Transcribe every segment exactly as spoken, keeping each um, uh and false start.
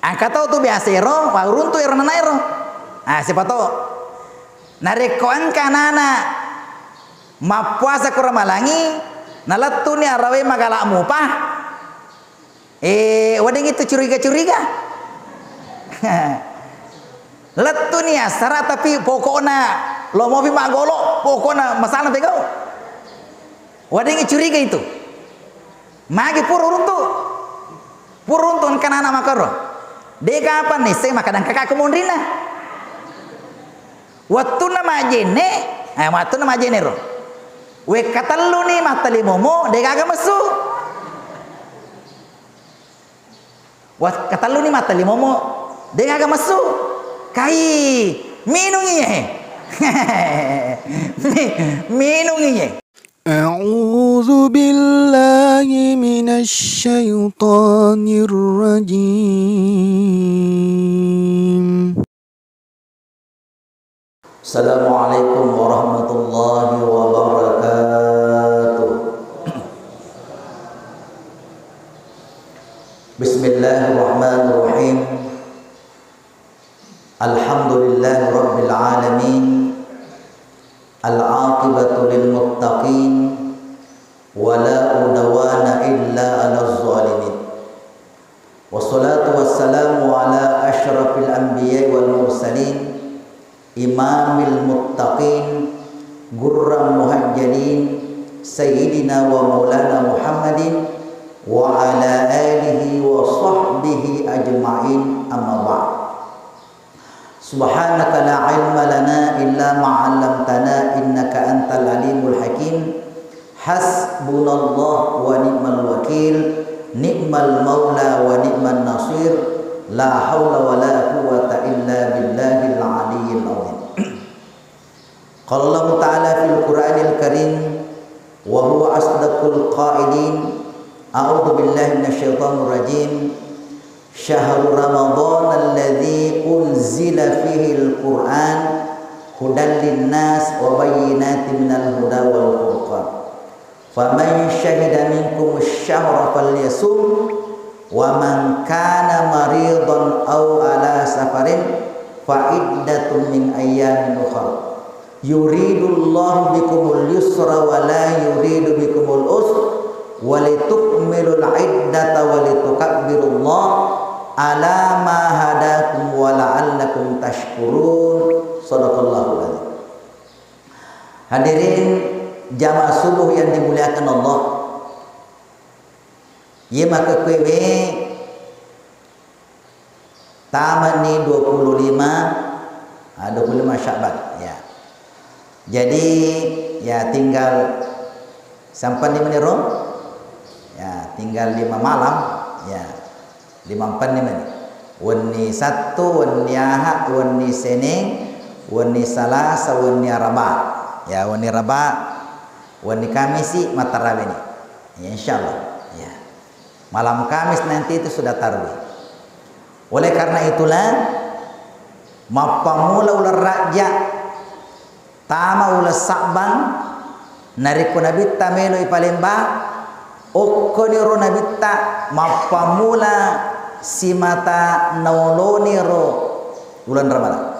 Engka tau tu biasa ero, wa uruntu ero nana ero. Ah, siapa tau. Narekko engka anana mappuasa ko Ramalangi, nalettuni arawai magala mupa. Eh, wedding itu curiga-curiga. Lettuni asara tapi pokokna lomopi maggolo, pokokna masalah pegau. Wedding curiga itu. Magi pura uruntu. Pura uruntu engka anana makaro. De gaga nisseng makkeda engka kakku monrinna. Wettunna majjenne, eh, wettunna majjenne ro. Wekka telluni mattalimomo, de gaga messu. Wekka telluni mattalimomo, de gaga messu. Kai, minungi ye. Mi-, minungi ye. أعوذ بالله من الشيطان الرجيم. السلام عليكم ورحمة الله وبركاته. بسم الله الرحمن الرحيم. الحمد لله رب العالمين. العاقبة للمتقين ولا عدوان إلا على الظالمين. والصلاة والسلام على أشرف الأنبياء والمرسلين إمام المتقين غر المحجلين سيدنا ومولانا محمد وعلى آله وصحبه أجمعين، أما بعد. سبحانك لا علم لنا إلا ما علمتنا إنك أنت العليم الحكيم. حسبنا الله ونعم الوكيل، نعم المولى ونعم النصير، لا حول ولا قوة إلا بالله العلي العظيم. قال الله تعالى في القرآن الكريم وهو أصدق القائلين: أعوذ بالله من الشيطان الرجيم. شهر رمضان الذي أنزل فيه القرآن هدى للناس وبينات من الهدى والفرقان. فمن شهد منكم الشهر فليصمه، ومن كان مريضا أو على سفر فعدة من أيام أخر. يريد الله بكم اليسر ولا يريد بكم العسر ولتكملوا العدة ولتكبروا الله على ما هداكم ولعلكم تشكرون. صدق الله العظيم. Hadirin jamaah subuh yang dimuliakan Allah, iye makkekkuewe tamani dua puluh lima, ah, dua puluh lima Sya'ban, ya. Jadi, ya, tinggal sampenni meni ro, ya, tinggal lima malam, ya. Limampenni meni. Wenni Sattu, wenni Aha, wenni Seneng, wenni Salasa, wenni Araba. Ya, wenni Araba, wenni Kamisi mattaraweni. Ya, insyaallah. Ya. Malam Kamis nanti itu sudah tarwih. Oleh karena itulah, mappammula uleng Rajja Tama uleng Sabbang, narekko Nabitta melo ipalemba, okkoniro Nabitta mappammula simata naoloniro uleng Ramalang.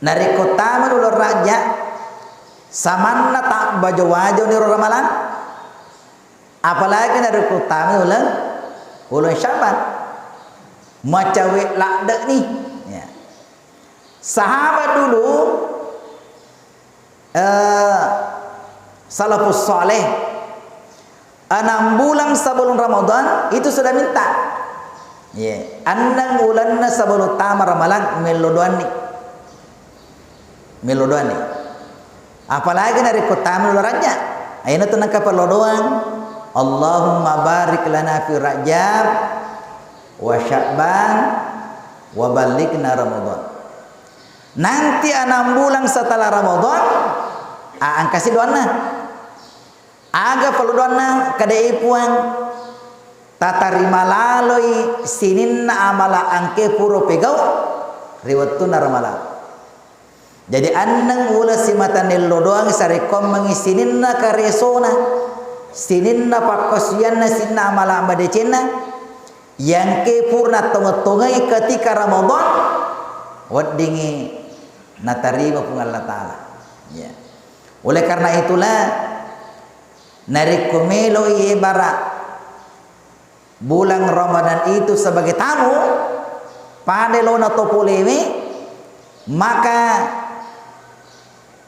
Narekko tama uleng Rajja, samanna tabbajo-wajoniro Ramalang, apalagi narekko tama uleng, uleng Sya'ban, macawe ladde'ni. Ya. Sahabat dulu, eh, salafus saleh, enam bulan sebelum Ramadan itu sudah minta. Ye, annang ulenna sebelum tama Ramalang, mello doanni. Mello doanni. Apalagi narekko tama uleng Rajja. Aina tu nengka pello doang. Allahumma barik lana fi Rajab wa Sya'ban wa ballighna Ramadan. Nanti enam bulan setelah Ramadan, a-, engkasi doanna. Aga pello doanna, kedai Puang, tatarima laloi sininna amala engke puro pegau ri wettunna Ramalang. Jadi anneng uleng simata nello doang sarekkoammengi sininna karesona, sininna pakkasuwianna, sininna amala madecenna, Yangke pura nattongeng-tongengi ketika Ramadan, weddingngi natarima Puang Allah Ta'ala. Ya. Oleh karena itulah, narekko meloi ibarat bulan Ramadan itu sebagai tamu, pada lona to polewe, maka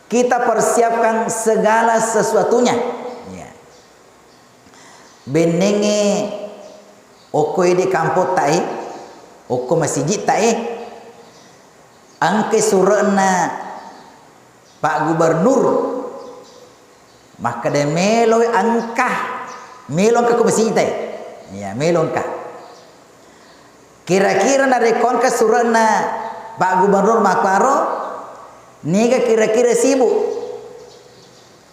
kita persiapkan segala sesuatunya. Ya. Bennengnge okko ede kampottae, okko masijittae, engka sure'na Pak Gubernur makkeda melo engka, melo engka ko masijittae. Iya, melo engka. Kira-kira narekko engka sure'na Pak Gubernur makkuaro, niga kira-kira sibuk?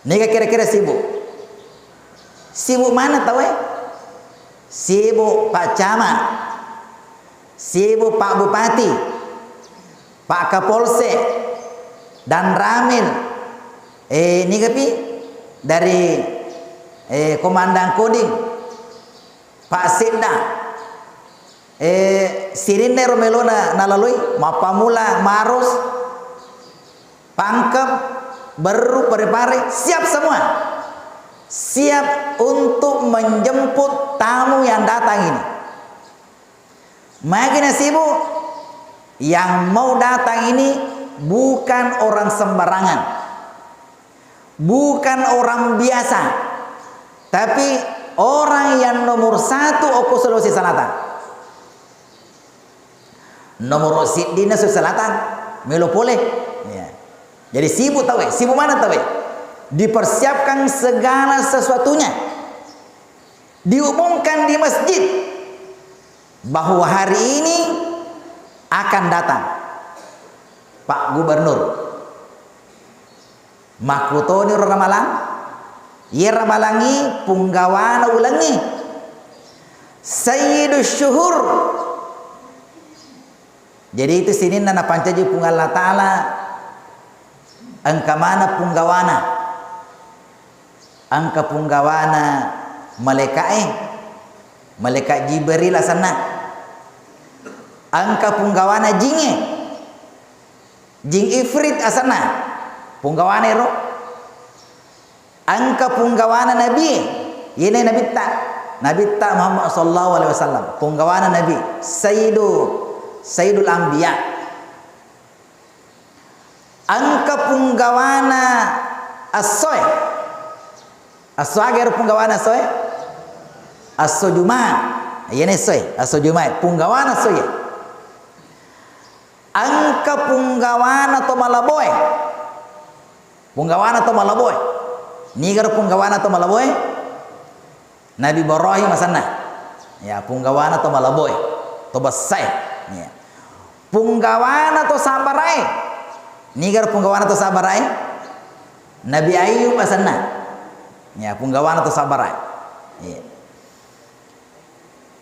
Niga kira-kira sibuk? Sibuk mana tauwe? Sibuk Pak Camat, sibuk Pak Bupati, Pak Kapolsek, Danramil, eh, nigapi dari, eh, Komandan Kodim, Pak Sekda, eh, sininna ero melona nalaloi, mappammula Maros, Pangkep, Berru, Parepare, siap semua. Siap untuk menjemput tamu yang datang ini. Magi nasibuk, yang mau datang ini bukan orang sembarangan. Bukan orang biasa, tapi orang yang nomor satu okko Sulawesi Selatan. Nomor siddinna Sulawesi Selatan, melo pole. Ya. Jadi sibuk tauwe, sibuk mana tauwe? Dipersiapkan segala sesuatunya. Diumumkan di masjid bahwa hari ini akan datang Pak Gubernur. Makkutoni ro ramalang, iye ramalangngi punggawana ulengnge. Sayyidus syuhur. Jadi itu sininna napancaji Puang Allah Ta'ala engka maneng punggawana. Engka punggawana malaika'e, malaikat Jibril asenna. Engka punggawana jingnge, jing Ifrit asenna, punggawana ero. Engka punggawana nabie, iyena nabitta, Nabitta Muhammad sallallahu alaihi wasallam, punggawana nabi, sayyidu, sayyidul anbiya. Engka punggawana essoe. Esso aga ero punggawana essoe? Esso Juma. Iyena essoe, esso Juma. Punggawana essoe. Engka punggawana to malaboe. Punggawana to malaboe. Nigaro punggawana to malaboe? Nabi Ibrahim asenna. Ya, punggawana to malaboe, to bessae. Ya. Punggawana to sabarae. Nigaro punggawana to sabarae? Nabi Ayub asenna. Ya, punggawana to sabarae. Ya.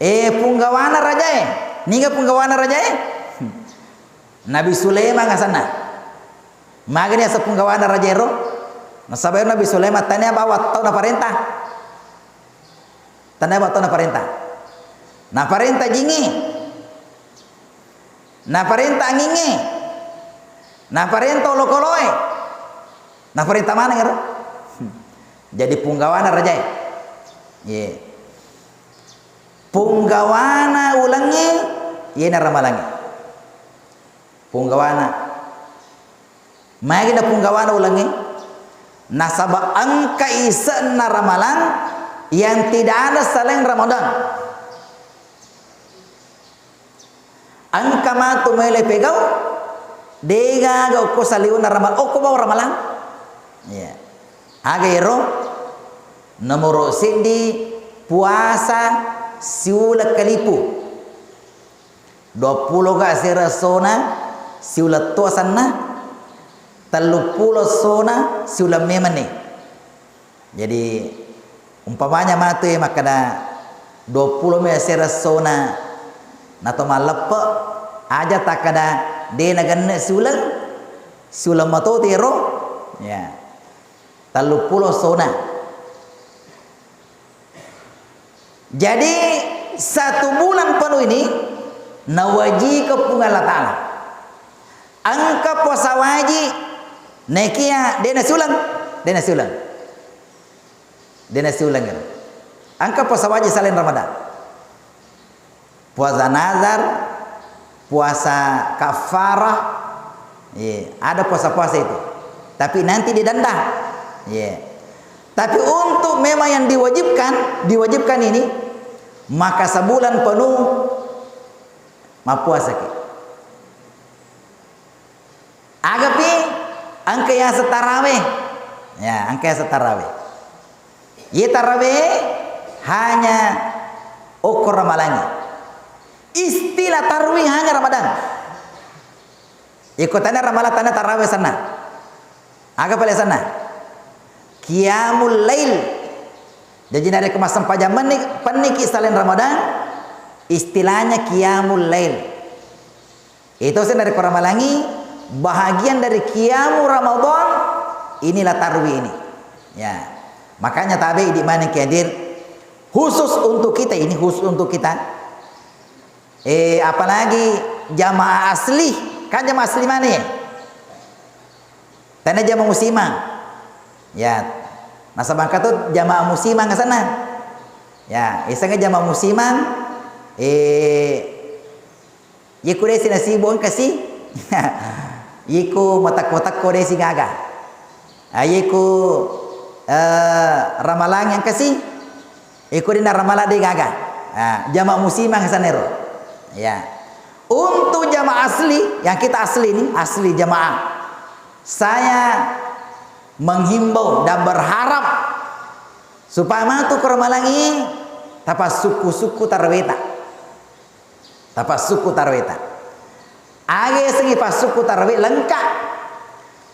Eh, punggawana rajae. Niga punggawana rajae? Nabi Sulaiman asenna. Magani asa punggawana raja ero? Nasaba ero Nabi Sulaiman tania bawa tau naparenta. Tania bawa tau naparenta. Naparenta jingnge. Naparenta angingnge. Naparenta olokoloe. Naparenta maneng ero. Jadi punggawana rajae. Ye. Punggawana ulengnge, iyena ramalangnge. Punggawana. Maega na punggawana ulengnge? Nasaba engka ise'na ramalang yang tidak ada selain Ramadan. Engka matu maelo pegau, degaga okko saliwenna ramalang, okko bawang ramalang. Iya. Aga ero? Nomoro seddi, puasa siuleng kalipu. Duappulo ga asera essona, siuleng to asenna, telluppulo essona, siuleng memenni. Jadi, umpamanya matu e makkeda duappulo mi asera essona nato malleppe, aja takkeda de nagenne siuleng, siuleng matoti ero, ya. Telluppulo essona. Jadi, Satu bulan penuh ini nawajibkan Puang Allah Ta'ala. Engka puasa wajib, nekia de nasiuleng, de nasiuleng. De nasiuleng. Engka puasa wajib selain Ramadan. Puasa nazar, puasa kafarah, iya, ada puasa-puasa itu. Tapi nanti didenda. Iya. Tapi untuk memang yang diwajibkan, diwajibkan ini, maka sebulan penuh mappuasaki. Agapi engka yaseng taraweh. Ya, engka yaseng taraweh. Ye taraweh hanya okko Ramalangi. Istilah tarwi hanya Ramadan. Iko tana Ramalang tana taraweh sana. Aga pale sana? Qiyamul lail. Jadi narekko massempajang menni-, penniki selain Ramadan, istilahnya qiyamul lail. Itu sen dari Ramalangi, bahagian dari qiyamu Ramadan, inilah tarwi ini. Ya. Makanya tabe di mana hadir khusus untuk kita ini, khusus untuk kita. Eh, apalagi jamaah asli, kan jamaah asli mana ya? Tena jamaah musimang. Ya. Nasaba engka tu jamaah musimang sana. Ya, isengnge jamaah musimang, eh, Iku desi nasibu engkasi. Iku matakko-takko desi gaga. Ah, iku, eh, Ramalang engkasi. Iku dina Ramalang de gaga. Ah, jamaah musimang sanero. Ya. Untuk jamaah asli, yang kita asli ini, asli jamaah. Saya menghimbau dan berharap supaya matu ko Ramalangi tapassukku-sukku taraweta. Tapassukku taraweta. Aga yasengnge passukku tarawih lengka.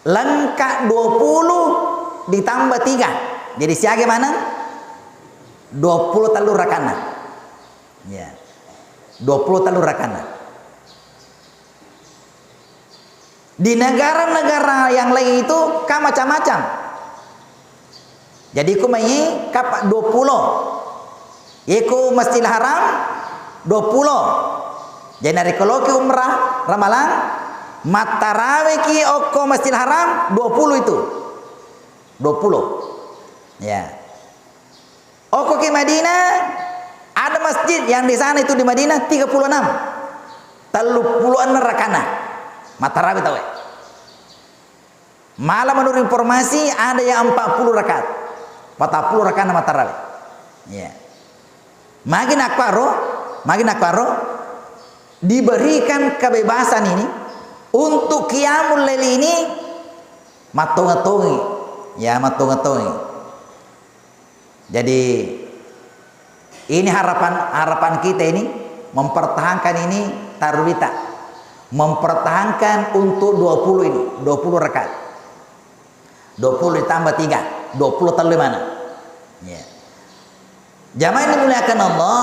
Lengka dua puluh ditambah tiga. Jadi siaga maneng? Dua puluh tellu rakanna. Ya. Dua puluh tellu rakanna. Di negara-negara yang lain itu kan macam-macam. Jadi ku mai kappa dua puluh. Iku Masjidil Haram dua puluh. Jadi narekko loki umrah Ramalang, mattaraweki okko Masjidil Haram dua puluh itu. Dua puluh. Ya. Okko ki Madinah, ada masjid yang di sana itu di Madinah tiga puluh enam. Tellu puluh enam rakana. Mattarawe tauwe. Malah menurut informasi ada yang empat puluh rakaat. Patappulo rakana mattarawe. Iya. Magi nakkuaro, magi nakkuaro diberikan kebebasan ini untuk qiyamul lail ini mattonga-tongi. Ya, mattonga-tongi. Jadi, ini harapan, harapan kita ini mempertahankan ini tarwita. Mempertahankan untuk dua puluh ini, dua puluh rakaat. Dua puluh ditambah tiga, dua puluh tellu mana? Ya. Jamaah yang dimuliakan Allah,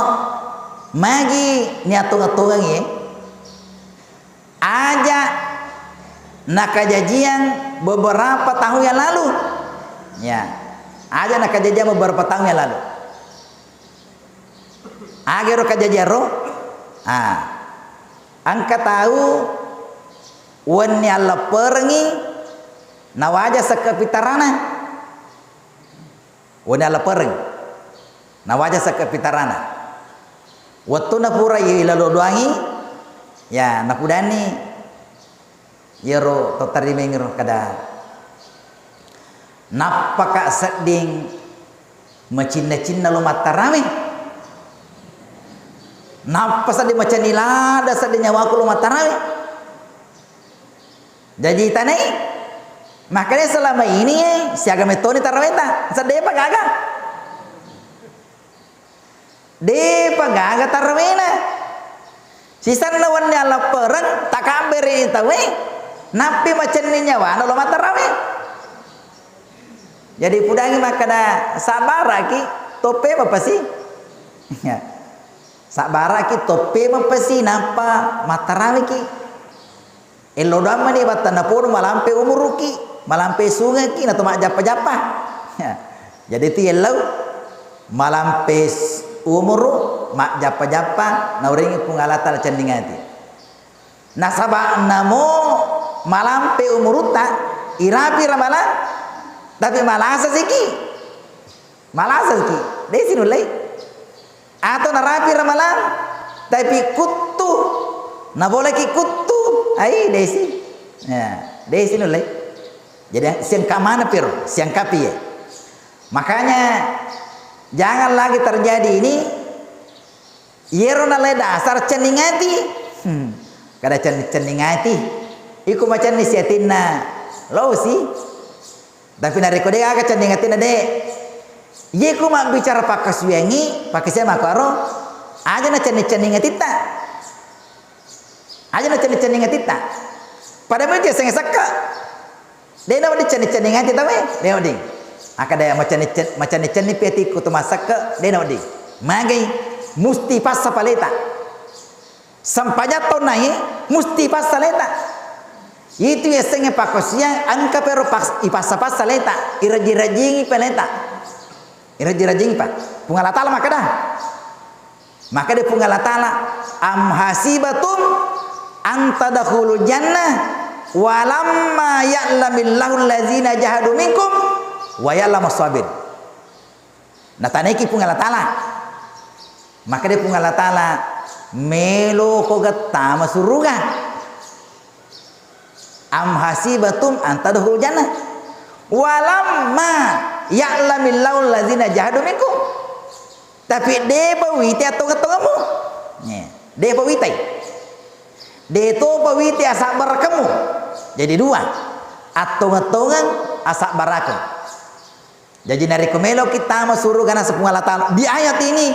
magi niatung-atungang ya. Aja nakajajiang beberapa tahun yang lalu. Ya. Aja nakajajiang beberapa tahun yang lalu. Agero kajajiang ro? Ah. Engka tau wenni allepperengi nawaja sekke pitarana. Wenni alleppereng. Nawaja sekke pitarana. Wettunna pura ilalo doangi, ya, napudanni iyaro to tarimengngero kada, nappaka sedding macinna-cinna lo mattarawe. Nappa sedding macenni lada sedding nyawaku lo mattarawe. Jaji tanai, makanya selama ini, eh, siaga metoni taraweta, seddepa gaga. Depa gaga tarawena. Sisenna wenni alleppereng, takabbere tauwe, nappi macenni nyawana lo mattarawe. Jadi pudangi makkeda, sabbaraki, toppe mapasi. Ya. Sabbaraki, toppe mapasi, nappa mattaraweki. Ello doang mani battanna podo malampe umuruki, malampe sungeki, nato majjappa-jappa. Jadi tu yellau malampe s-, umuru, majjappa-jappa, naurengi Puang Allah Taala cenning ati. Nasaba namo malampe umurutta, irapi Ramalang, tapi malasa siki. Malasa siki. Desi nullei. Atau narapi Ramalang, tapi kuttu, naboleki kuttu, ai desi. Ya, desi nullei. Jadi siangka mana piro, siangkapi ya. Makanya jangan lagi terjadi ini. Iyero nalai dasar cenning ati. Hmm. Kada cenning-cenning ati. Iko macenning si atinna losi. Tapi narekko de gaga cenning atinna de. Iye ku mabbicara pakkasuwiangngi, pakkasiwiang makkoro, aja na cenning-cenning atitta. Aja na cenning-cenning atitta. Pada mui tiasengnge sekke. De nawedding cenning-cenning ati tauwe, de nawedding. Akkeda macenning-cen-, macenning-cenning pi atikku to massekke, de nawedding. Magai musti passa paleta. Sempajang tau nai musti passa leta. Itu yasengnge pakkasiwiang, engka pero pas-, ipassa-passa leta, irajing-rajingi pa leta. Irajing-rajingi pa. Puang Allah Taala makkeda. Makkeda Puang Allah Taala, "Am hasibatum an tadkhulul jannah walamma ya'lamillahu allazina jahadu minkum wa ya'lamus sabir." Natanaiki Puang Allah Taala. Makkeda Puang Allah Taala, "Melo ko gattama suruga? Am hasibatum an tadkhulul jannah walamma ya'lamillahu allazina jahadu minkum." Tapi depa wite attongeng-tongemmu. Nya, depa witai. Detopa wite asabbarakemmu. Jadi dua, attongeng-tongeng, asabbarakeng. Jaji narekko meloki tama suruga naseng Puang Allah Taala, di ayat ini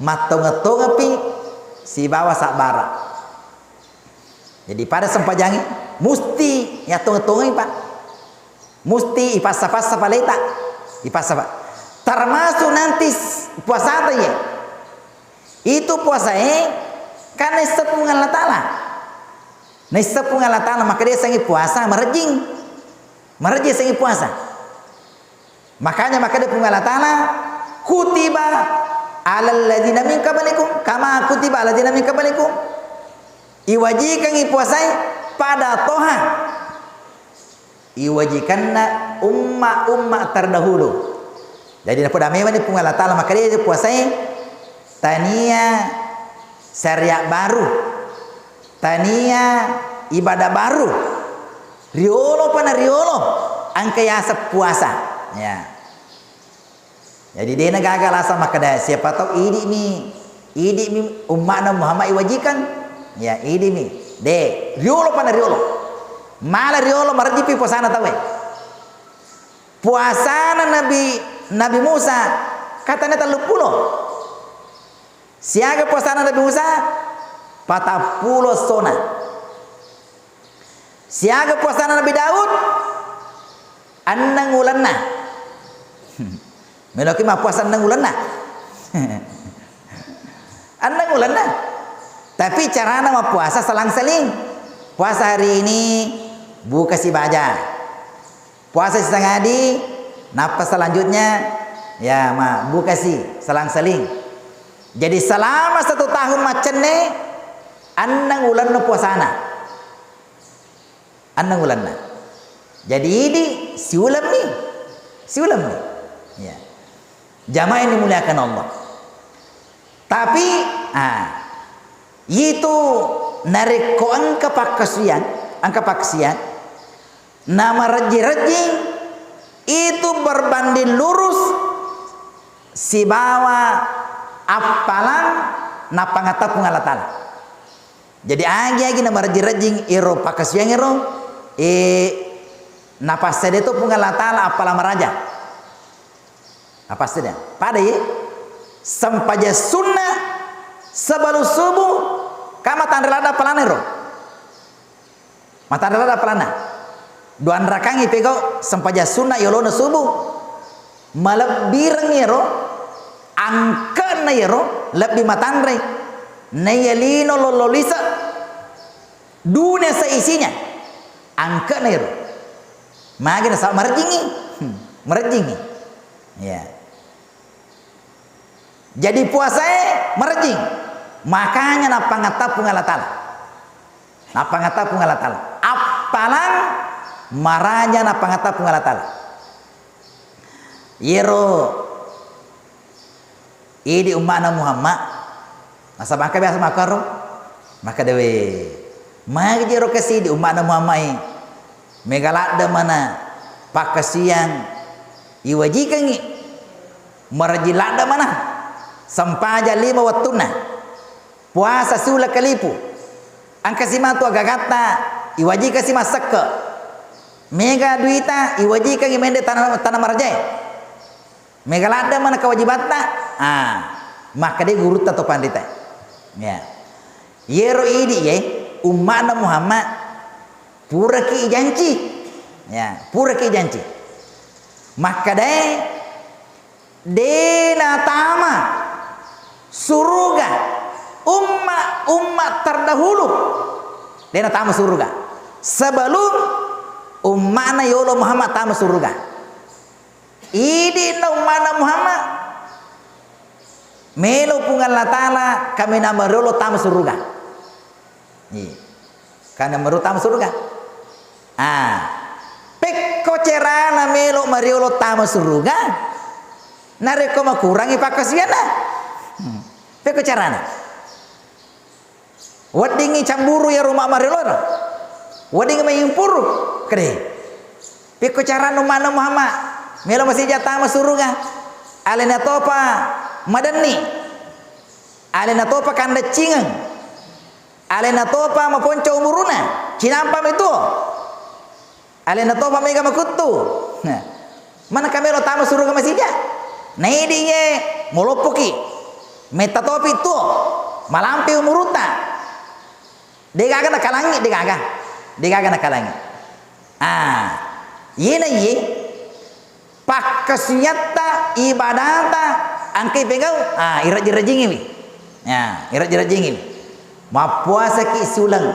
mattongeng-tongepi sibawa sabbara. Jadi pada sempajangnge musti yattongeng-tongengi, Pak. Musti ipassa-passa paleta, ipassa pa-, termasuk nanti s-, puasata ye. Itu puasae kan naisseng Puang Allah Taala. Naisseng Puang Allah Taala, maka dia sengi puasa marejing. Marejing sengi puasa. Makanya makkeda Puang Allah Taala, "Kutiba alal ladzina min qablikum kama kutiba alal ladzina min qablikum." Iwajikangngi puasae pada toha iwajikanna umma-umma terdahulu. Jadi napoda memang ni Puang Allah Taala makkeda puasae tania syariat baru, tania ibadah baru. Riolo pa na riolo, engka yaseng puasa. Ya. Jadi, dena gaga lasa makkeda, siapa tau idi'mi, idi'mi umma'na Muhammad iwajikang. Ya, idi'mi. De, riolo pa na riolo. Mala riolo marejjipi puasana tauwe. Puasana Nabi, Nabi Musa, katana telluppulo. Siaga puasana Nabi Musa? Patappulo sona. Siaga puasana Nabi Daud? Enneng ulenna. Meloki mappuasa enneng ulenna? Enneng ulenna. Tapi carana mappuasa selang-seling. Puasa hari ini, bukasi baja. Puasa sisangadi, nappa selanjutnya, ya, ma-, bukasi selang-seling. Jadi selama satu tahun maccenne, enneng ulenna puasana. Enneng ulenna. Jadi idi siulemmi. Siulemmi. Ya. Jamaah yang dimuliakan Allah. Tapi, ah, itu narekko engka pakkasiwiang, engka pakkasiwiang, namarejjing-rejjing, itu berbanding lurus sibawa appalang napangata Puang Allah Taala. Jadi, agi-agi namarejjing-rejjing ero pakkasiwiang ero, eh, napassede to Puang Allah Taala appalang maraja. Napassede. Pada ye, sempajang sunna sebelum subuh, ka matanre ladde appalanna ero. Matanre ladde appalanna. Duanrakangngi pegau sempajang sunna yolona subuh. Malebbirengngi ero, angke'na ero, lebbi matanre. Naiya lino lollo lise, dunia seisinya, angke'na ero. Magi nasaba marejjingngi. Hmm, marejjingngi. Ya. Jadi puasae marejjing. Makanya napangetta Puang Allah Taala. Napangetta Puang Allah Taala. Appalang maraja napangetta Puang Allah Taala. Yero idi umma'na Muhammad. Nasaba engka biasa makkaro. Makkeda, we, magi jero kasi idi umma'na Muhammad e. Mega ladde mana pakkasiang iwajikangngi. Marejjing ladde mana. Sempajang lima wettunna. Puasa siuleng kalipu. Engka si matu agagatta, iwajikasi massekke. Mega duita, iwajikangngi mende tana, tana marajae. Mega ladde mana kewajibatta. Ah, makkeda gurutta to panrita. Ya. Yero idi ye, umma'na Muhammad, puraki ijanci. Ya, puraki ijanci. Makkedae, de natama suruga umma-, umma terdahulu. De natama suruga sebelum umma'na yolo Muhammad tama suruga. Idinna umma'na Muhammad melo Puang Allah Taala kaminang mariolo tama suruga. Iya. Karena meru tama suruga. Ah. Pekko carana melo mariolo tama suruga, narekko makurangi pakkasianna. Hmm. Pekko carana. Weddingngi camburu iyaro ma-, marioloro. Weddingngi mayimpuru. Kede. Pekko carana umma'na Muhammad melo masija tama suruga. Alena topa madenni. Alena topa kandeccingeng. Alena topa maponco umuruna, cinampa mi tuo. Alena topa mega makuttu. Nah, manaka melo tama suruga masija. Naidingnge moloppoki. Metta topi tuo. Malampe umurutta. Degaga nakalangi, degaga. Degaga nakalangi. Ah, yena ye. Pakkasiatta, ibadata, engkai pegau, ah, irejjing-rejjingiwi. Ya, irejjing-rejjingiwi. Mappuasaki suleng.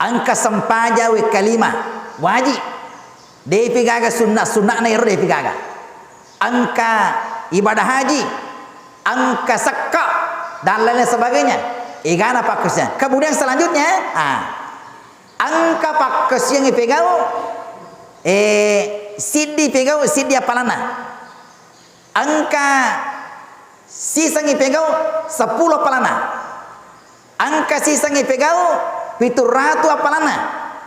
Engka sempajang wekka lima, wajib. Depi gaga sunna-, sunna'na ero depi gaga. Engka ibadah haji, engka sekka, dan lain sebagainya. Egana pakkasiang. Kemudian selanjutnya, ah, Engka pakkasiang ipegau, eh, siddi pegau, siddi appalanna. Engka siseng ipegau, seppulo appalanna. Engka siseng ipegau, pitu ratu appalanna.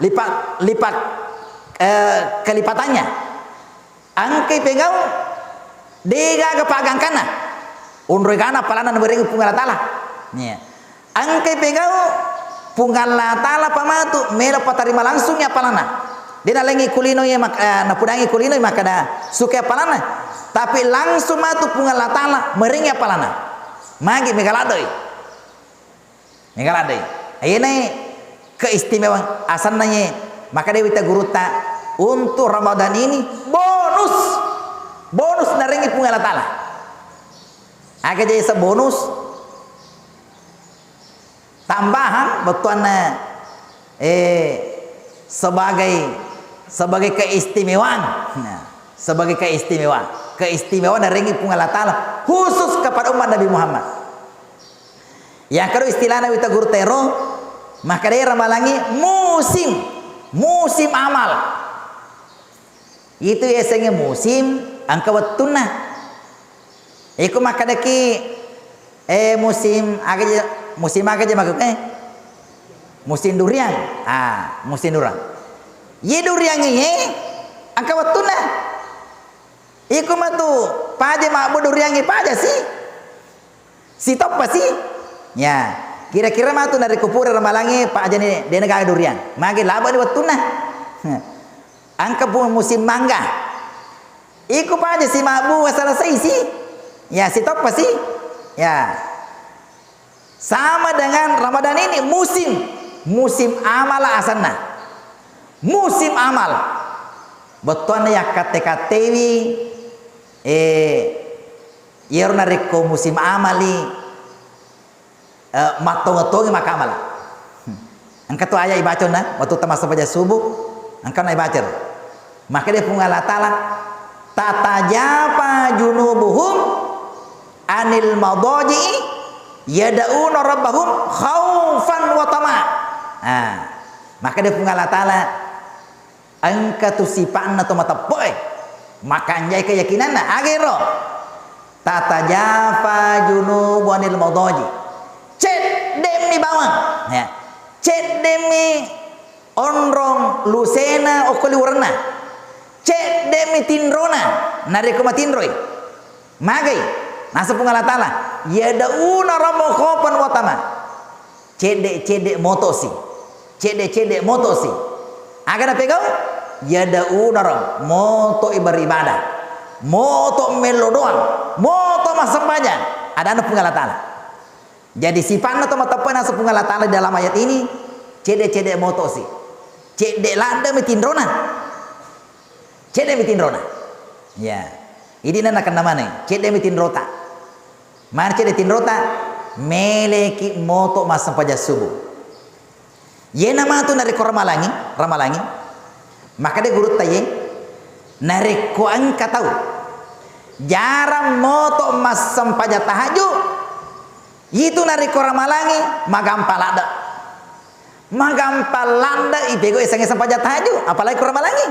Lipat, lipat, eh, kelipatannya. Engkai pegau, degaga paggangkanna. Onroi gana appalanna nawerengi Puang Allah Taala. Iya. Engkai pegau, Puang Allah Taala pamatu, melo patarima langsungi appalanna. De nalengi kulino iya mak-, eh, napudangi kulino iya makkeda suke appalanna. Tapi langsung matu Puang Allah Taala merengi appalanna. Magi mega laddoi. Mega laddoi. Ayenai keistimewaan asanna ye, maka dewe wita gurutta, untuk Ramadan ini bonus. Bonus narengi Puang Allah Taala. Aga jadi bonus tambahan bettuanna, eh, sebagai, sebagai keistimewaan. Nah, sebagai keistimewaan. Keistimewaan narengi Puang Allah Taala khusus kepada umat Nabi Muhammad. Yang kedua istilahna wita gurutta ero, makkeda ramalangi musim, musim amal. Itu yasengnge musim engka wettunna. Iko makkedaki, eh, musim aga je, musim aga je makkeda, eh? Musim durian. Ah, musim durian. Ye durian ye engka wettunna. Iko matu paja mabbu durian paja si. Sitoppa si. Ya, kira-kira matu narekko pura ramalangnge pajani dena gaga durian. Magi labani wettunna. Engka pun musim mangga. Iko paja si mabbu selesai si. Ya, sitoppa si. Ya. Sama dengan Ramadan ini musim, musim amala asanna. Musim amal. Bettuanna yakkatte-kattewi, eh, Iyaro narekko musim amali, eh, mattonge-tonge makkamala. Hmm. Engka tu ayat ibaca onna, wettu tamassempajang subuh, engka na ibaca ro. Makkeda Puang Allah Taala, "Tatajafa junubuhum anil madaji'i yad'una rabbahum khaufan wa tama'a. Nah, maka de Puang Allah Ta'ala, engka tu sipa'na to mateppe'e, makanjai keyakinanna, agero. Tatajafa junubu anil madaji. Cedde'mi bawang. Ya. Cedde'mi onrong lusena okko liwerenna. Cedde'mi tinrona narekko matinroi. Magai? Naseng Puang Allah Ta'ala, yad'una rabbahum khaufan wa tama'a. Cedde-cedde motosi. Cedde-cedde motosi. Aga napegau? Yad'una rabbahum, moto'i beribadah. Moto mello doang. Moto massempajang. Adanna Puang Allah Ta'ala. Jadi, sipanna to mateppa naseng Puang Allah Ta'ala di dalam ayat ini, cedde-cedde motosi. Cedde ladde mi tinrona. Cedde mi tinrona. Ya. Idi na nakenna maneng, cedde mi tinrota. Mane cedde tinrota, meleki moto massempajang subuh. Yena matu narekko ramalangi, ramalangi, maka de gurutta ye, narekko engka tau jarang moto massempajang tahajud, itu narekko ramalangi, magampa ladde. Magampa ladde ipego esengnge sempajang tahajud, apalagi ko ramalangi.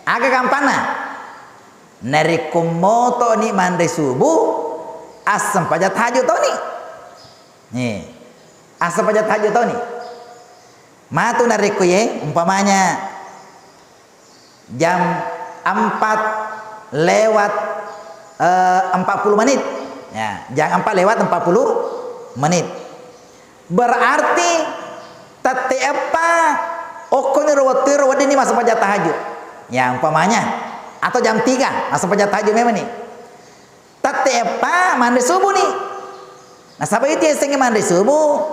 Aga gampanna? Narekko motoni manre subuh, assempajang tahajud toni. Nih, assempajang tahajud toni. Matu narekko ye, umpamanya jam empat lewat, eh, empat puluh menit. Ya, jam empat lewat empat puluh menit. Berarti tette eppa okkoni ro wettu ero weddinni massempajang tahajud. Ya, umpamanya, atau jam tiga massempajang tahajud memang ni. Tette eppa manre subuh ni. Nasaba itu yasengnge manre subuh,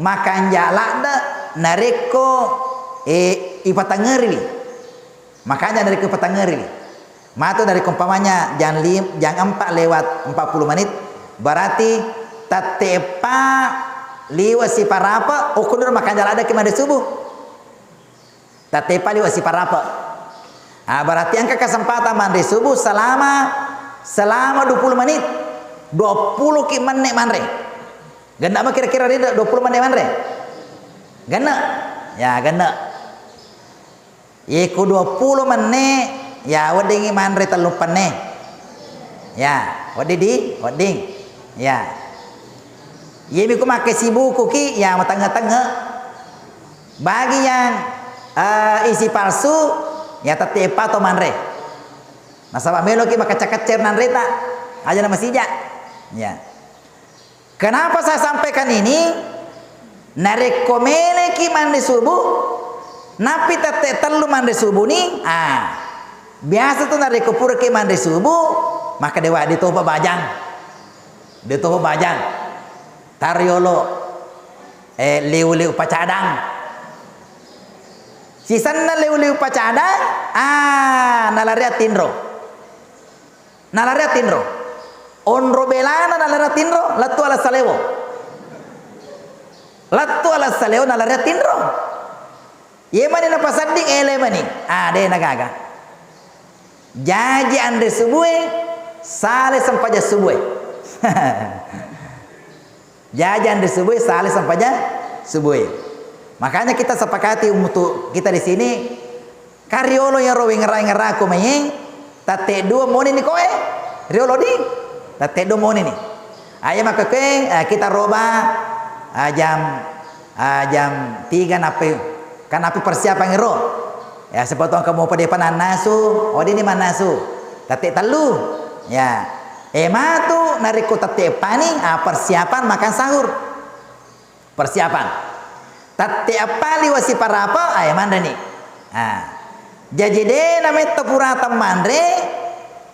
makanja ladde narekko, eh, ipatengngeriwi. Makanya narekko ipatengngeriwi. Matu narekko umpamanya jam lim-, jam empat lewat empat puluh menit, berarti tette eppa liwe siparape, okkoniro makanja laddeki manre subuh. Tette eppa liwe siparape. Ah, berarti engka kesempatan manre subuh selama, selama dua puluh menit. Dua puluh ki menne manre. Genne' mo kira-kira ri dua puluh menne manre? Genne'. Ya, genne'. Ye ku dua puluh menne, ya weddingngi manre tellu penne. Ya, wedding di, wedding. Ya. Yemi ku makke sibuku ki, ya matengnge-tengnge. Bagi yang, eh, isi palsu, ya tette eppa to manre. Nasaba meloki makecce-kecce nanreta, aja na masija. Ya. Kenapa saya sampaikan ini? Narekko meleki manre subuh, nappi tette tellu manre subuh ni, ah, biasa tu narekko puraki manre subuh, maka dewa ditopa bajang. Ditopa bajang. Tariolo, eh, liu-liu pacadang. Sisenna liu-liu pacadang, ah, nalari attinro. Nalari attinro. Onro belana nalari attinro, lettu ala salewo. Lettu ala salewo nalari attinro. Ye mani napasedding ele mani. Ah, de nagaga. Jaji anre subue, sale sempajang subue. Jaji anre subue, sale sempajang subue. Makanya kita sepakati untuk kita di sini, Ka riolo iyaro wengera-wengeraku mai, tette dua moni ni koe. Riolo di, tette dua moni ni. Ayo makkekue, eh, kita roba, ah, jam, ah, jam tiga nappi, kan nappi persiapan iro. Ya, sipa to engka mopa depa nannasu, weddinni mannasu. Tette tellu. Ya. Eh, matu narekko tette eppani, ah, persiapan makan sahur. Persiapan. Tette eppa liwe siparape, ae manreni. Ah. Jaji de nametta purata manre,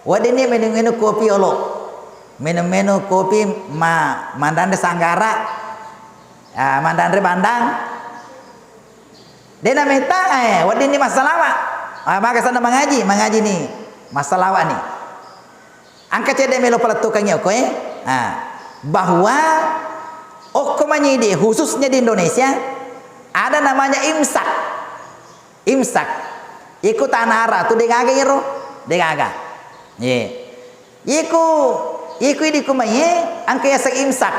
weddinni minung-inung kopi olo. Minung-minung kopi ma-, mandanre sanggara. Ah, mandanre bandang. De nametta, eh, weddinni massalawa. Ah, maga senna mangaji, mangaji ni. Massalawa ni. Engka cedde melo palettukengngi okko e, ah, bahwa okko manyidi, khususnya di Indonesia, ada namanya imsak. Imsak. Iku tana ara tu degaga iro, degaga. Ye. Iku Iku idi kumaiye engka yaseng imsak.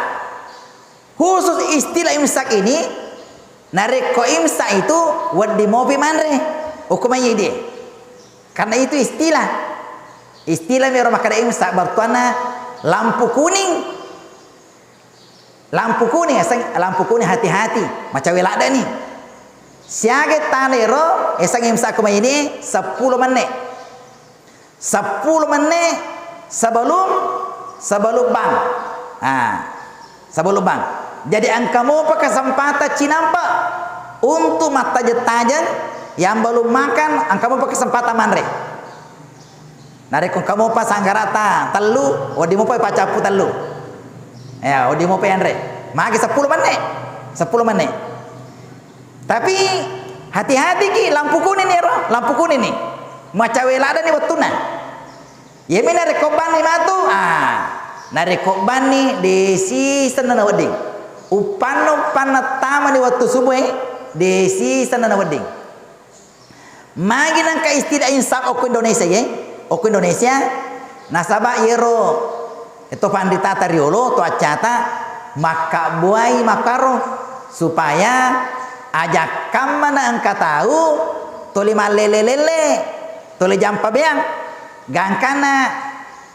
Khusus istilah imsak ini, narekko imsak itu wedding mopi manre. Ukumaiye idi. Karena itu istilah. Istilah mero makkeda imsak, bertuanna lampu kuning. Lampu kuning, yaseng lampu kuning, hati-hati, macawe ladde'ni. Siaga tana ero, yaseng imsak kumaiye idi, seppulo menit. Seppulo menit sebelum, sebelum bang. Ah, sebelum bang. Jadi engka mopa kesempatan cinampe untuk mattajeng-tajeng, yang belum makan, engka mopa kesempatan manre. Narekko engka mopa sanggarata tellu, wedding mopa pacappu tellu. Ya, wedding mopa yanre. Magi seppulo menit. Seppulo menit. Tapi hati-hati ki, lampu kuning ni ero, lampu kuning ni. Macawe ladde'ni wettunna. Yemi narekko banni matu, ah, narekko banni desi senna na wedding. Uppanna, uppanna tamani wettu subuh e, desi senna na wedding. Magi nengka istilah imsak okko Indonesia, ye? Okko Indonesia, nasaba yero to panritata riolo, to accata, makkabbuai makkaro, supaya ajakkamma na engka tau tuli mallele-lele, tuli jampa beang. Gangkanna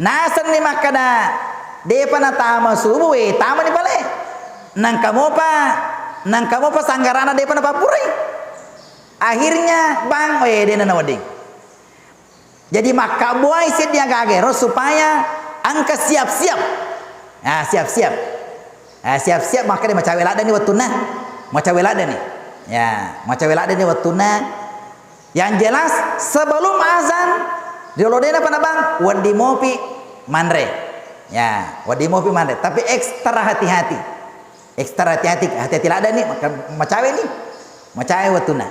nasenni makkeda, depa natama subuh, eh, tamani pale. Nengka mopa, nengka mopa sanggarana depa napappurai. Akhirnya, bang, eh, dena nawedding. Jadi, makkabbuai seddi aga-aga ero supaya engka siap-siap. Ah, siap-siap. Ah, siap-siap, makkeda macawe ladde'ni wettunna. Macawe ladde'ni. Ya, macawe ladde'ni wettunna. Yang jelas, sebelum azan, riolo dena pana bang, wedding mopi manre. Ya, wedding mopi manre. Tapi ekstra hati-hati. Ekstra hati-hati, hati-hati ladde'ni, maka macawe ni. Macawe wettunna.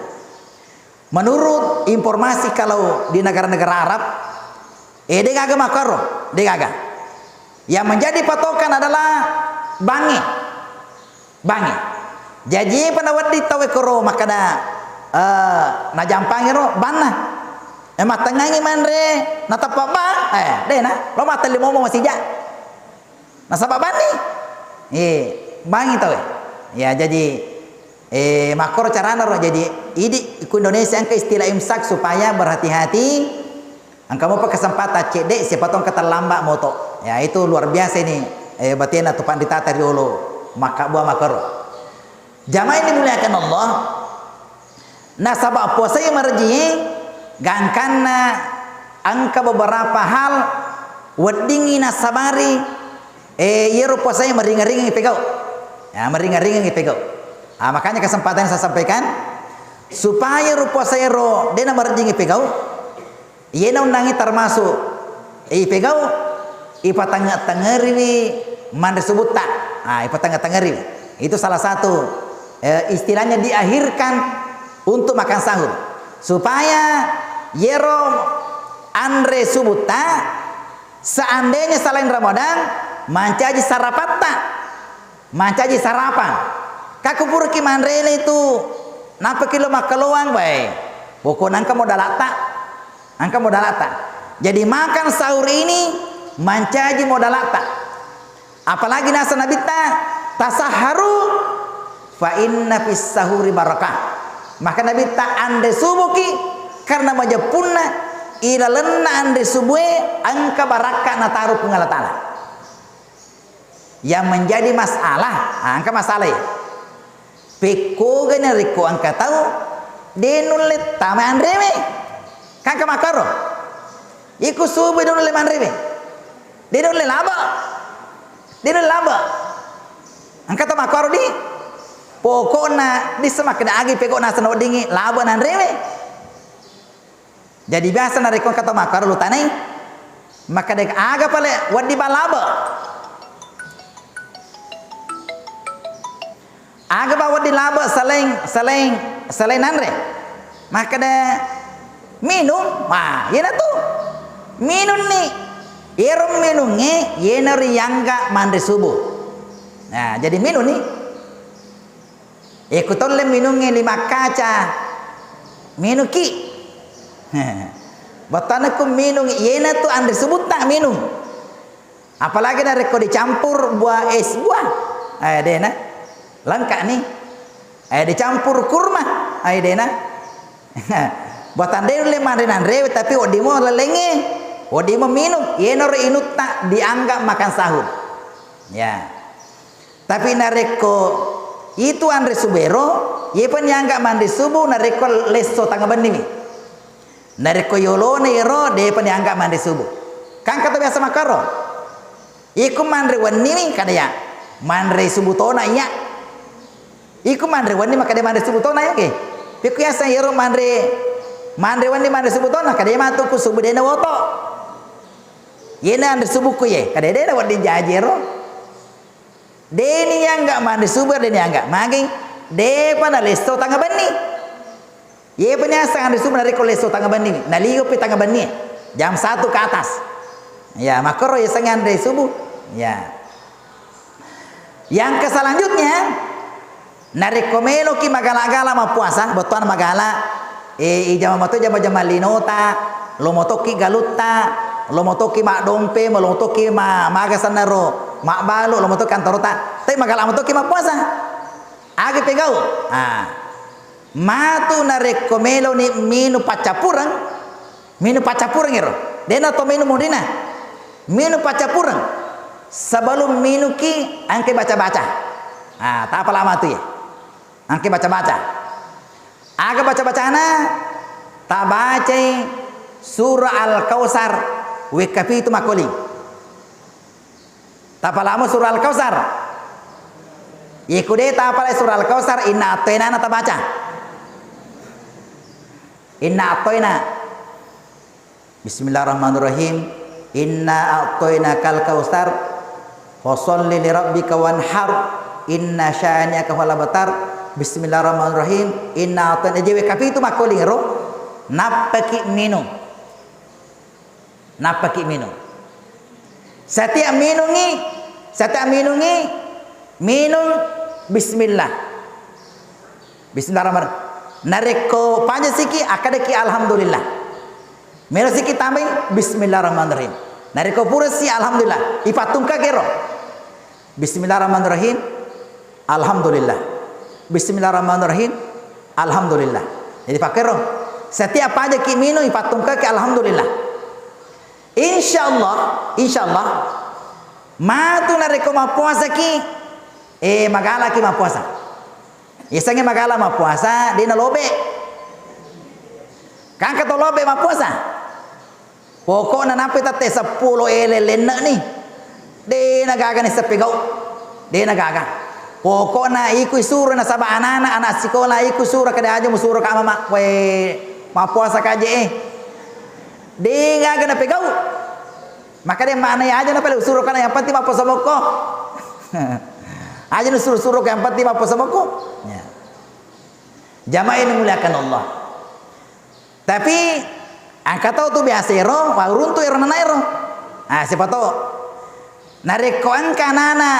Menurut informasi, kalau di negara-negara Arab, eh, de gaga makkaro, de gaga. Yang menjadi patokan adalah bangi. Bangi. Jaji, pada wedding tau koro makkeda, eh, najampangi ro banna. Eh, mattengngangi manre, nateppa bang, eh, dena, lo matelli momo masija. Nasaba banni. Eh, bangi tau. Ya, jadi, eh, makkoro carana ro. Jadi, idi ku Indonesia engka istilah imsak supaya berhati-hati. Engka mopa kesempatan cedde, siapa tahu engka terlambat moto. Ya, itu luar biasa ini, eh, batena tu panritata riolo makkabbua makkoro. Jamaah yang dimuliakan Allah, nasaba puasai marejie, gangkanna engka beberapa hal weddingi nasabari, eh, yero puasai meringa-ringa ipegau. Ya, meringa-ringa ipegau. Ah, makanya kesempatan saya sampaikan, supaya ro puasai ro dena marejing ipegau, Iyena unnangnge termasuk ipegau, ipatangnge-tangngeriwi manre subutta. Ah, ipatangnge-tangngeriwi. Itu salah satu, eh, istilahnya diakhirkan untuk makan sahur. Supaya yero anre subutta, seandainya selain Ramadan, mancaji sarapatta. Mancaji sarapang. Ka kupuraki manrena itu, nappaki lo makkaloang, bae. Pokokna engka modalatta. Engka modalatta. Jadi makan sahur ini mancaji modalatta. Apalagi nasa Nabitta, "Tasahharu fa inna fis sahuri barakah." Maka Nabitta, "Anre subuhki, karena majeppunna ilalenna anre subuhe engka barakka nataro Puang Allah Ta'ala." Yang menjadi masalah, ah, engka masalah ya. Pekkoga narekko engka tau de nulle tama anrewe. Kan engka makkaro. Iko subuh de nulle manrewe. De nulle laba. De nulle laba. Engka tau makkaro di. Pokokna dissa makkeda agi pekko naseng weddingi laba nanrewe. Jadi biasa narekko engka tau makkaro lutanai, makkeda aga pale wedding bang laba. Aga bang wedding laba selain, selain, selain nanre. Makkeda minum, wah, iyena tu. Minum ni. Iyero minungnge, iyena riangga manre subuh. Nah, jadi minum ni. Iyako tolle minungnge lima kaca, minungki. Battanna ku minung, iyena tu anre subutta minung. Apalagi narekko dicampur buah es buah, eh, dena. Lengkaq ni. Eh, dicampur kurma, eh, dena. Buatan de nulle manre nanre, tapi wedding mo lalengnge, wedding mo minung. Yenaro inutta dianggap makan sahur. Ya. Tapi narekko itu anre subero, yepa nianggap manre subuh narekko lesso tangnga benni mi. Narekko yolona ero, depa nianggap manre subuh. Kan kata biasa makkaro. Iko manre wenni mi kada ya. Manre subuh tona iya. Iko manre wenni makkeda manre subuh tona ya ke. Pikku yaseng ero manre, manre wenni manre subuh tona kada ya matu ku subuh dena woto. Yena anre subuhku ye, kada dena wedding jaji ero. Deni angga manre subuh, deni angga. Magi? Depa nalesso tangnga benni. Yepa niaseng anre subuh narekko lesso tangnga benni. Naliupi tangnga benni. Jam satu ke atas. Ya, makkoro yaseng anre subuh. Ya. Yang ke selanjutnya, narekko meloki magala-gala mappuasa, bettuanna magala, eh, ijama mato jama-jama linota, lo motoki galutta, lo motoki maddompe, lo motoki ma-, maga sennaro, mabbalu, lo motoki kantorota. Tapi magala motoki mappuasa. Aga pegau? Ah. Matu narekko meloni minung paccappureng, minung paccappureng ero. Dena to minung munrina. Minung paccappureng. Sebelum minungki, angke baca-baca. Ah, tapala matu ya. Angke baca-baca. Aga baca-bacana? Tabacai surah Al-Kautsar wekka pitu makkuling. Tapalamo surah Al-Kautsar. Ye ku de tapalai surah Al-Kautsar, inna a'thainana tabaca. Inna a'thaina. Bismillahirrahmanirrahim. Inna a'thainakal kautsar. Fasholli lirabbika wanhar. Inna syani'aka huwal abtar. Bismillahirrahmanirrahim. Inna a'thaina. Jewe kapitu makkuling ro. Nappaki minung. Nappaki minung. Setiap minungi, setiap minungi, minung bismillah. Bismillahirrahmanirrahim. Narekko pajasiki, akkadaki alhamdulillah. Melosiki tambai, bismillahirrahmanirrahim. Narekko purasi, alhamdulillah. Ipattungkaki ro. Bismillahirrahmanirrahim. Alhamdulillah. Bismillahirrahmanirrahim. Alhamdulillah. Jadi pakkero. Setiap pajaki minung, ipattungkaki alhamdulillah. Insyaallah, insyaallah. Matu narekko mappuasaki, eh, magalaki mappuasa. Yasengnge magala mappuasa, de nalobe. Kan engka to lobe mappuasa. Pokokna nappi tette seppulo ele lenne'ni. De nagaga nisseng pegau. De nagaga. Pokokna iko isuro nasaba anana, anak sikola iko suro kada aja musuro ka mama. We, mappuasa kaje eh. De gaga napegau. Maka de maknai aja na pale usuro kana yang penting mappuasa mokko. Aja nusuro-suro yang penting mappuasa mokko. Ya. Jamaah yang dimuliakan Allah. Tapi engka tau tu biasa ero, wah, uruntu ero nana ero. Ah, siapa tau? Narekko engka anana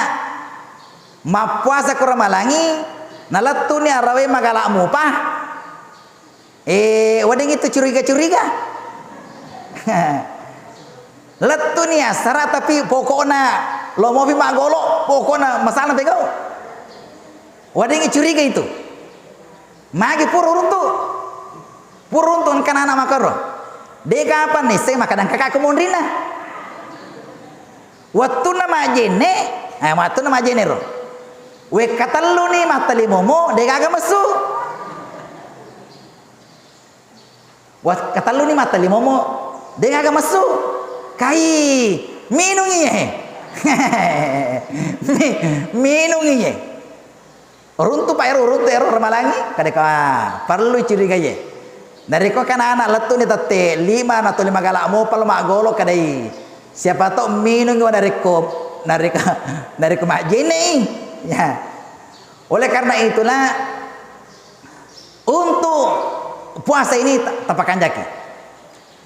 mappuasa ko Ramalangi, nalettuni arawe magala mupa. Eh, wedding itu curiga-curiga. Lettuni assara tapi pokokna lo mopi maggolo, pokokna masalah pegau. Wedding curiga itu. Magi pura uruntu. Pura uruntu engka nana makaro. De kapan nisseng makkadang kakak kemonrina. Wettunna majjenne, eh, wettunna majjenne ro. Wekka telluni mattalimomo, de gaga messu. Wekka telluni mattalimomo, de gaga messu. Kai, minungi ye. Mi-, minungi ye. Runtu pa ero, runtu ero Ramalangi, kadeka, ah, perlu curiga ye. Narekko kana anak lettu ni tette lima na tuli magala mopa lo maggolo kadai. Siapa tau minungi wa narekko, narekko, narekko majjenne i. Ya. Oleh karena itulah, untuk puasa ini ta-, tapakanjaki.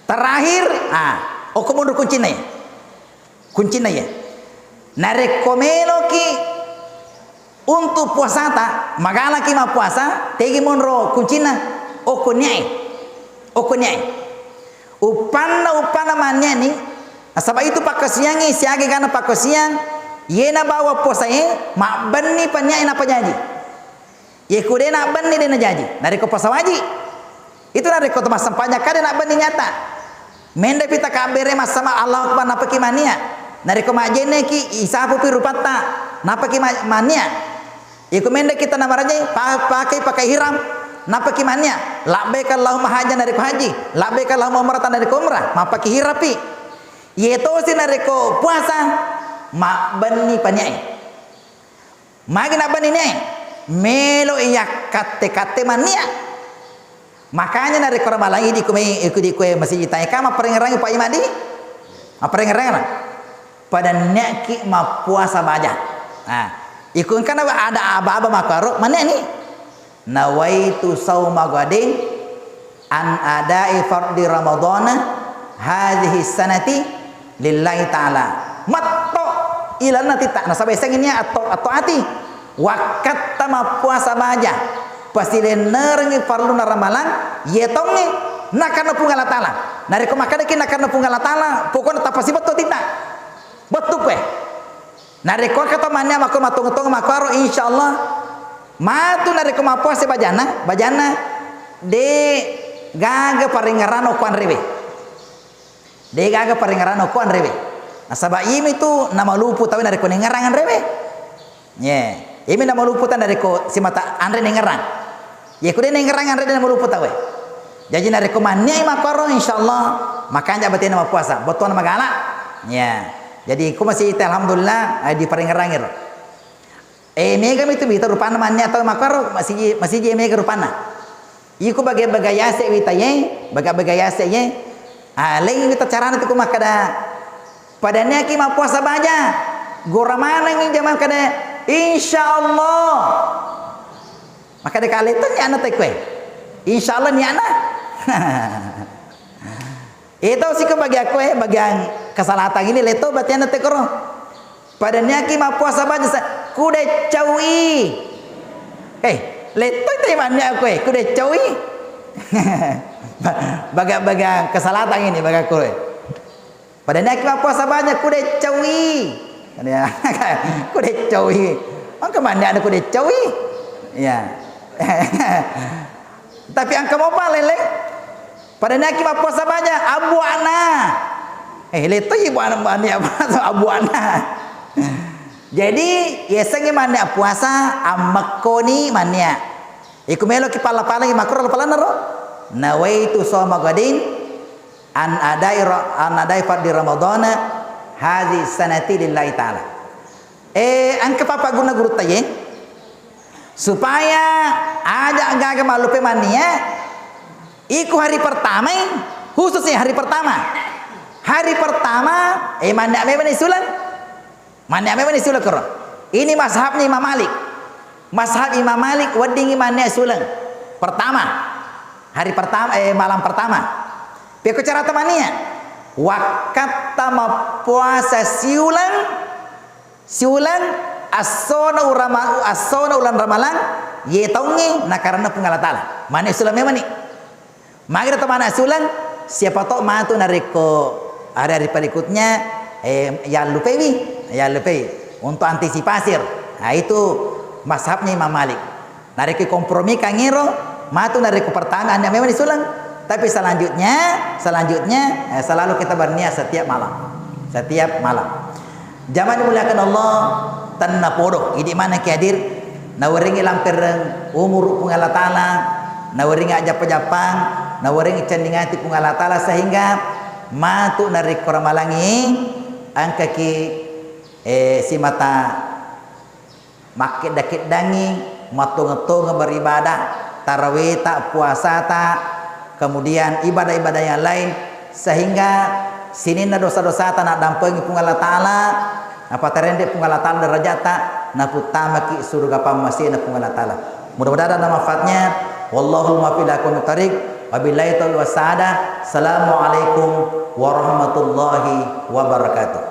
Terakhir, ah, okko monro kuncinna ye. Kuncinna ye. Narekko meloki untuk puasata, magalaki mappuasa, tegi monro kuncinna, okko niae. Okko niae. Uppanna, uppanna manniani, Nasaba itu pakkasiangngi siaga gana pakkasiang, yena bawa puasae mabbenni paniae napajaji. Ye ku de nabbenni de najaji, narekko puasa waji. Itu narekko to massempajang kada nabbenni nyata. Mendepi takabbere massama Allahu Akbar napaki mania. Narekko majjenneki isapupi rupatta napaki ma-, mania. Iko mendeki tana marajai, pa-, pakai, pakai ihram, napaki mania. Labbaik Allahumma hajjan narekko haji, labbaik Allahumma umratan narekko umrah, mapaki ihrampi. Ye tosi narekko puasa, mabbenni paniae. Magi nabbenni niae? Melo iyakkatte-katte mania. Makanya narekko ramalang idi kumai, iku di kue masigi taeka, mapparengngerangi Pak Imadi. Mapparengngerangi. Pada niakki mappuasa baja. Nah, iku engkana ada aba-aba makkaro, mania ni. Nawaitu sauma gadin an adai fardhi ramadhana hadhihi sanati lillahi ta'ala. Matto ilanna titta, nasaba esengngi nia atto, atto ati. Wakkatta mappuasa baja, pasilennerengngi farluna ramalang, yetongngi nakanna Puang Allah Ta'ala. Narekko makkedaki nakanna Puang Allah Ta'ala, pokokna tapasibettu titta. Bettu koe. Narekko engka to mania makko mattonga-tonga makkaro, insyaallah matu narekko mappuasa bajanna, bajanna de gaga parengngerano ko anrewe. De gaga parengngerano ko anrewe. Nasaba iyami tu namalupu tawe narekko nengngerang anrewe. Ye, iyami namalupu ta narekko simata anre nengngerang. Ye ku de nengngerang anre de namalupu tawe. Jaji narekko manniai makkoro insyaallah makanja batena mappuasa. Botona magala. Ya. Jadi ku masih ita alhamdulillah, eh, diparengngerangi ro. Eh, mega mitu wita rupanna mannia tau makkoro, masiji, masiji mega rupanna. Iko baga-baga yase wita ye, baga-baga yase ye. Ah, lei wita carana tu ku makkada, pada niaki mappuasa baja, gora manengi jamang kada, insyaallah. Makkada kale to niana te kue. Insyaallah niana. Itu siko bagian kue, bagian kesalatan ini leto batiana te koro. Pada niaki mappuasa baja sa-, kudecaui. Eh, letoi te mannia kue, kudecaui. Ba-, baga-baga kesalatan ini baga kue. Pada niaki mappuasa baja kudecaui. Kudecaui. Engka mannia kudecaui. Ya. Tapi engka mopa lele. Pada niaki mappuasa baja, abuana. Eh, letoi ibu anak mania puasa abuana. Jadi, yasengngi mania puasa, ammekkoni mania. Iku meloki pala-palangi makkoro pala-palanna ro. Nawaitu soma gadin an adai ra-, an adai fardhi ramadhana hadhi sanati lillahi ta'ala. Eh, engka papaguna gurutta ye, supaya aja gaga mallupe mania, iku hari pertama, khususnya hari pertama. Hari pertama, eh, mania memang ni sulang. Mania memang ni sulang koro. Ini mazhabnya Imam Malik. Mazhab Imam Malik weddingi mania sulang. Pertama, hari pertama, eh, malam pertama. Peko carata mania. Wakkatta mappuasa siulang, siulang assona urama-, assona ulang ramalang, ye taungnge nakaranna Puang Allah Ta'ala. Mane sulang memang ni. Magira to mana sulang, siapa to matu narekko hari-hari berikutnya, eh, yallupewi, yallupewi. Untuk antisipasi. Nah, itu mazhabnya Imam Malik. Narekko kompromi kangiro, matu narekko pertama hanya memang disulang. Tapi selanjutnya, selanjutnya, eh, selalu kita berniat setiap malam. Setiap malam. Jamaah dimuliakan Allah, tennapodo, idi maneng ki hadir, nawerengi lampereng umuru Puang Allah Ta'ala, nawerengi ajappa-jappang, nawerengi cenning ati Puang Allah Ta'ala, sehingga matu narekko ramalangi, engkaki, eh, simata makkedda-keddangi, mattongeng-tongeng beribadah, taraweta, puasata, kemudian ibadah-ibadah yang lain, sehingga sininna dosa-dosata naddampengi Puang Allah Ta'ala, napatarende Puang Allah Ta'ala derajata, naputtamaki surga pammasena Puang Allah Ta'ala. Mudah-mudahan ada manfaatnya. Wallahul muwaffiq ila aqwamit thariq. Wabillahi taufiq was sa'adah. Assalamualaikum warahmatullahi wabarakatuh.